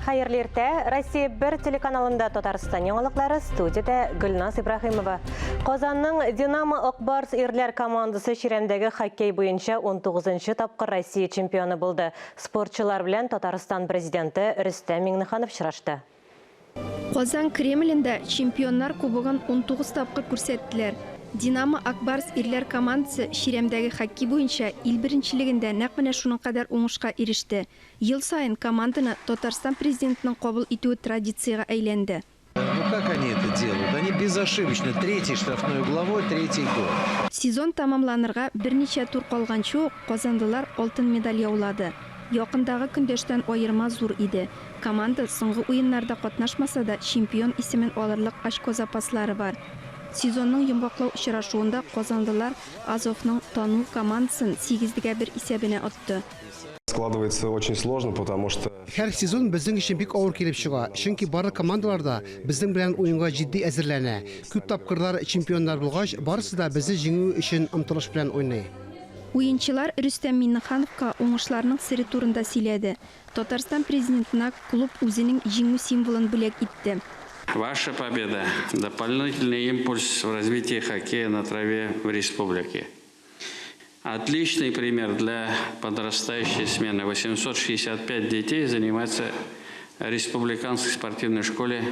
Хәерле иртә! Россия 1 телеканалында Татарстан яңалыклары, студиядә Гөлназ Ибраһимова. Казанның Динамо Ак Барс ирләр командасы чирәмдәге хоккей буенча 19 тапкыр Россия чемпионы булды. Спортчылар белән Татарстан Президенты Рөстәм Миңнеханов очрашты. Казан Кремлендә Чемпионнар кубогын 19 тапкыр күрсәттеләр. Динамо Ак Барс ирләр командасы чирәмдәге хоккей буенча ил беренчелегендә нәкъ менә шуның кадәр уңышка иреште. Ел саен команданы Татарстан Президентының кабул итүе традициягә әйләнде. Ну как они это делают? Они безошибочно. Третий штрафной угловой, третий гол. Сезон тәмамланырга берничә тур калганчы ук казанлылар алтын медаль яулады. Якындагы көндәштән аерма зур иде. Команда соңгы уеннарда катнашмаса да, чемпион исемен алырлык очко запаслары бар. Сезонның йомгаклау очрашуында казанлылар Азовның Тану командасын сигезгә бер исәбенә отты. Складывается очень сложно, потому что. Һәр сезон безнең өчен бик авыр килеп чыга, чөнки барлык командалар да безнең белән уенга җитди әзерләнә. Күп тапкырлар чемпионнар булгач, барысы да безне җиңү өчен омтылыш белән уйный. Уенчылар Рөстәм Миңнехановка уңышларның сере турында сөйләде. Татарстан Президентына клуб үзенең җиңү символын бүләк итте. Ваша победа, дополнительный импульс в развитии хоккея на траве в республике. Отличный пример для подрастающей смены. 865 детей занимаются в республиканской спортивной школе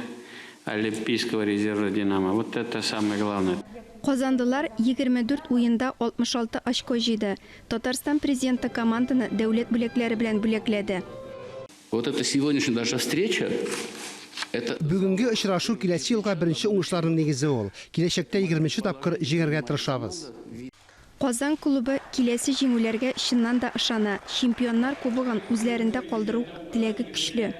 Олимпийского резерва «Динамо». Вот это самое главное. Казанлылар 24 уенда 66 очко җыйды. Татарстан Президенты команданы дәүләт бүләкләре белән бүләкләде. Вот это сегодняшняя наша встреча, это Бүгенге очрашу киләсе елга беренче уңышларның нигезе ул. Киләчәктә егерменче тапкыр җиңәргә тырышабыз. Казан клубы киләсе җиңүләргә чыннан да ышана, Чемпионнар кубогын үзләрендә калдыру теләге көчле.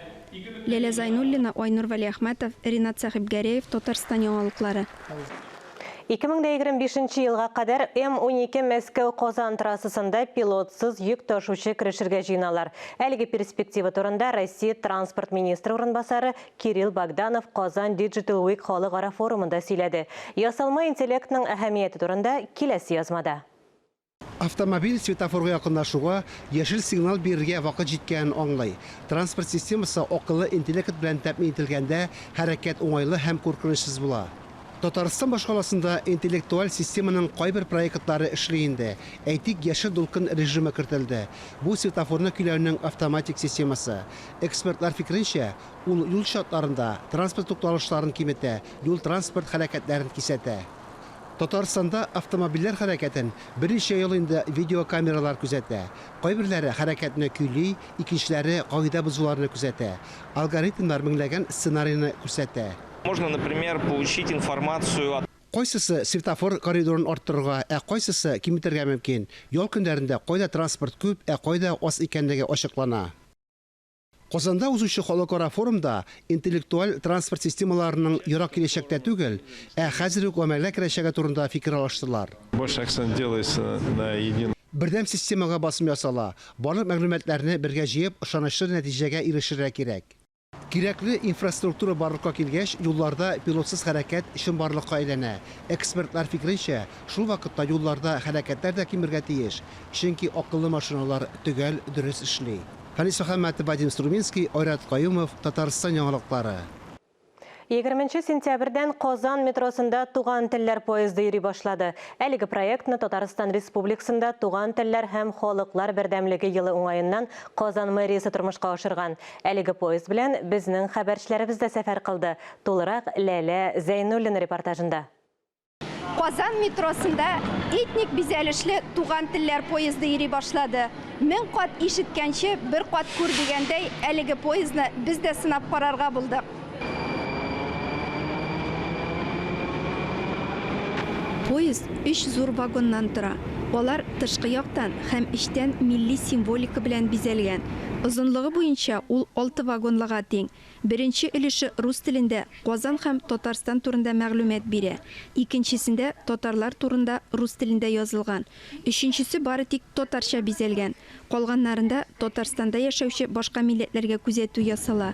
Ләлә Зайнуллина, Айнур Вәлиәхмәтов, Ринат Сәхибгәрәев, Татарстан яңалыклары. 2025 нче елга кадәр М-12 Мәскәү-Казан трассасында пилотсыз йөк ташучы керешергә җыеналар. Әлеге перспектива турында Россия транспорт министры урынбасары Кирилл Богданов Казан Digital Week халыкара форумында сөйләде. Ясалма интеллектның әһәмияте турында киләсе язмада. Автомобиль светофорга якынлашуга, яшел сигнал бирергә вакыт җиткәнен аңлый. Транспорт системасы акыллы интеллект белән тәэмин ителгәндә, хәрәкәт уңайлы һәм куркынычсыз була. Татарстан башкаласында интеллектуаль системаның кайбер проектлары эшли инде. Әйтик, яшел дулкын режимы кертелде. Бу светофорны көйләүнең автоматик системасы. Экспертлар фикеренчә, ул юл чатларында транспорт тукталышларын киметә, юл-транспорт һәлакәтләрен кисәтә. Татарстанда автомобильләр хәрәкәтен берничә ел инде видеокамералар күзәтә. Кайберләре хәрәкәтне көйли, икенчеләре кагыйдә бозуларны күзәтә. Алгоритмнар меңләгән сценарийны күрсәтә. Можно, например, получить информацию о. Кайсысы светофор коридорын арттырырга, ә кайсысы киметергә мөмкин. Ял көннәрендә кайда транспорт күп, ә кайда аз икәнлеге ачыклана. Казанда узучы халыкара форумда интеллектуаль транспорт системаларының ерак киләчәктә түгел, ә хәзер үк гамәлгә керәчәге турында фикер алыштылар. Больше акцент делается на едином. Бердәм системага басым ясала, барлык мәгълүматларны бергә җыеп, ышанычлы нәтиҗәгә ирешергә кирәк. Кирәкле инфраструктура барлыкка килгәч, юлларда пилотсыз хәрәкәт чынбарлыкка әйләнә. Экспертлар фикеренчә, шул вакытта юлларда һәлакәтләр дә кимергә тиеш, чөнки акыллы машиналар төгәл, дөрес эшли. Фәнис Мөхәммәтов, Вадим Струминский, Айрат Каюмов, Татарстан яңалыклары. Егерменче сентябрьдән Казан метросында Туган телләр поезды йөри башлады. Әлеге проектны Татарстан Республикасында Туган телләр һәм халыклар бердәмлеге елы уңаеннан Казан мэриясе тормышка ашырган. Әлеге поезд белән безнең хәбәрчеләребез дә сәфәр кылды. Тулырак Ләлә Зәйнуллина репортажында. Казан метросында этник бизәлешле Туган телләр поезды йөри башлады. Мең кат ишеткәнче, бер кат күр дигәндәй, әлеге поездны без дә сынап карарга булдык. Поезд өч зур вагоннан тора. Алар тышкы яктан һәм эчтән милли символика белән бизәлгән. Озынлыгы буенча ул алты вагонлыга тиң. Беренче өлеше рус телендә Казан һәм Татарстан турында мәгълүмат бирә, икенчесендә татарлар турында рус телендә язылган, өченчесе бары тик татарча бизәлгән, калганнарында Татарстанда яшәүче башка милләтләргә күзәтү ясала.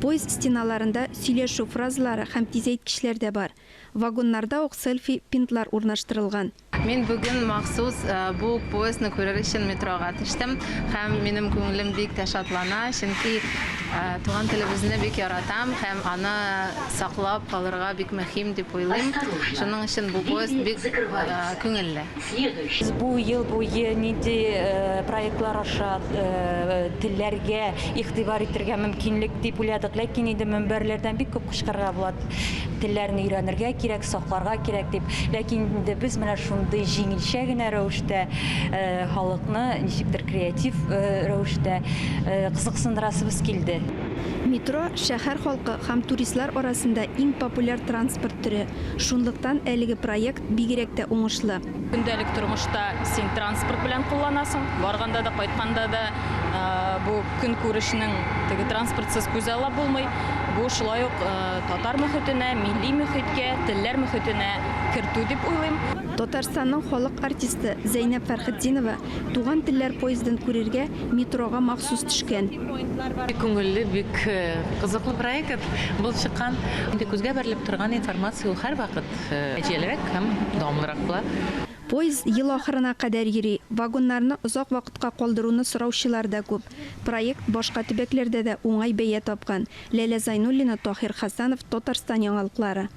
Поезд стеналарында сөйләшү фразалары һәм тизәйткечләр дә бар. Вагоннарда ук селфи-пинтлар урнаштырылган. Мин бүген махсус бу поездны күрер өчен метрога төштем һәм минем күңелем бик тә шатлана, чөнки Туган телебезне бик яратам һәм аны саклап калырга бик мөһим дип уйлыйм. Шуның өчен бу поезд бик күңелле. Без бу ел буе нинди проектлар аша телләргә игътибар итергә мөмкинлек дип уйладык. Ләкин инде мөнбәрләрдән бик күп кычкырырга була, телләрне өйрәнергә кирәк, сакларга кирәк дип. Ләкин инде без менә шундый җиңелчә генә рәвештә халыкны ничектер креатив рәвештә кызыксындырасыбыз килде. Метро, шәһәр халкы һәм туристлар арасында иң популяр транспорт төре. Шунлыктан әлеге проект бигрәк тә уңышлы. Көндәлек тормышта син транспорт белән кулланасың, барганда да, кайтканда да бу көнкүрешнең теге транспортсыз күзаллап булмый. Бу шулай ук татар мөхитенә, милли мөхиткә, телләр мөхитенә кертү дип уйлыйм. Татарстанның халык артисты Зәйнәб Фәрхетдинова Туган телләр поездын күрергә метрога махсус төшкән. Бик күңелле, бик кызыклы проект булып чыккан. Инде күзгә бәрелеп торган информация ул һәрвакыт нәтиҗәлерәк һәм дәвамлырак була. Поезд ел ахырына кадәр йөри. Вагоннарны озак вакытка калдыруны сораучылар да күп. Проект башка төбәкләрдә дә уңай бәя тапкан. Ләлә Зайнуллина, Таһир Хәсәнов, Татарстан яңалыклары.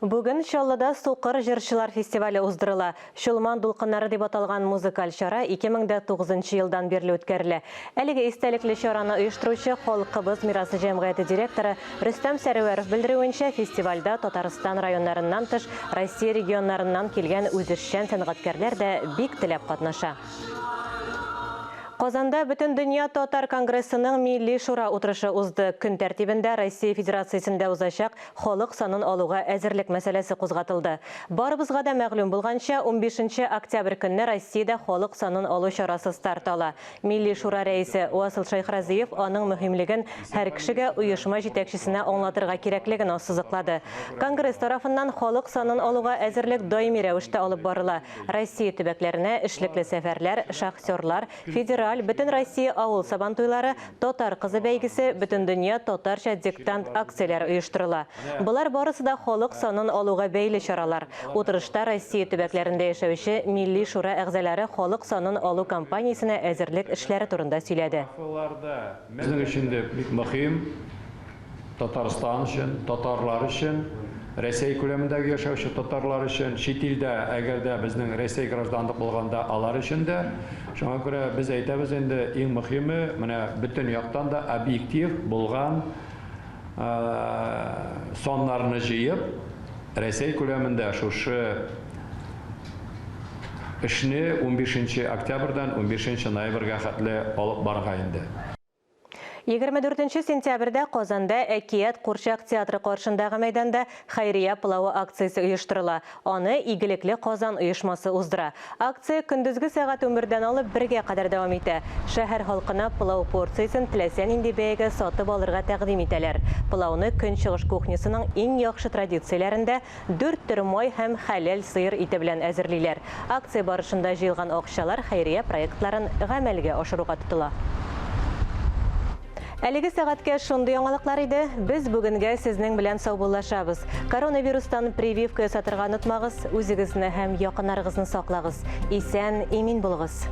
Бүген Чаллыда Сукыр җырчылар фестивале уздырыла. Чулман дулкыннары дип аталган музыкаль чара 2009 нчы елдан бирле үткәрелә. Әлеге истәлекле чараны оештыручы Халкыбыз мирасы җәмгыяте директоры Рөстәм Сәрвәров белдерүенчә, фестивальдә Татарстан районнарыннан тыш Россия регионнарыннан килгән үзешчән сәнгатькәрләр дә бик теләп катнаша. Казанда Бөтендөнья татар конгрессының Милли шура утырышы узды. Көн тәртибендә Россия Федерациясендә узачак халык санын алуга әзерлек мәсьәләсе кузгатылды. Барыбызга да мәгълүм булганча, унбишенче октябрь көнне Россиядә халык санын алу чарасы старт ала. Милли шура рәисе Васыл Шәйхразиев аның мөһимлеген һәр кешегә, оешма җитәкчесенә аңлатырга кирәклеген ассызыклады. Конгресс тарафыннан халык санын алуга әзерлек даими рәвештә алып барыла. Россия төбәкләренә эшлекле сәфәрләр, шахтерлар, федераль, Бөтенроссия авыл сабантуйлары, Татар кызы бәйгесе, Бөтендөнья татарча диктант акцияләре оештырыла. Болар барысы да халык санын алуга бәйле чаралар. Утырышта Россия төбәкләрендә яшәүче Милли шура әгъзалары халык санын алу кампаниясенә әзерлек эшләре турында сөйләде. Безнең өчен дә бик мөһим, Татарстан өчен, татарлар өчен, Рәсәй күләмендәге яшәүче татарлар өчен, чит илдә, әгәр дә безнең Рәсәй гражданлык булганда, алар өчен дә. Шуңа күрә без әйтәбез инде, иң мөһиме, менә бөтен яктан да объектив булган саннарны җыеп, Рәсәй күләмендә шушы эшне унбишенче октябрьдән унбишенче ноябрьгә хәтле алып барырга инде. 24 сентябрьдә Казанда Әкият курчак театры каршындагы мәйданда Хәйрия пылавы акциясе оештырыла. Аны Игелекле Казан оешмасы уздыра. Акция көндезге сәгать унбердән алып бергә кадәр дәвам итә. Шәһәр халкына пылау порциясен теләсә нинди бәягә сатып алырга тәкъдим итәләр. Пылауны көнчыгыш кухнясының иң яхшы традицияләрендә Дүрт төр май һәм хәләл сыер ите белән әзерлиләр. Акция барышында җыелган акчалар хәйрия проектларын гамәлгә ашыруга тотыла. Әлеге сәгатькә шундый яңалыклар иде. Без бүгенгә сезнең белән саубуллашабыз. Коронавирустан прививка ясатырга онытмагыз, үзегезне һәм якыннарыгызны саклагыз. Исән, имин булыгыз!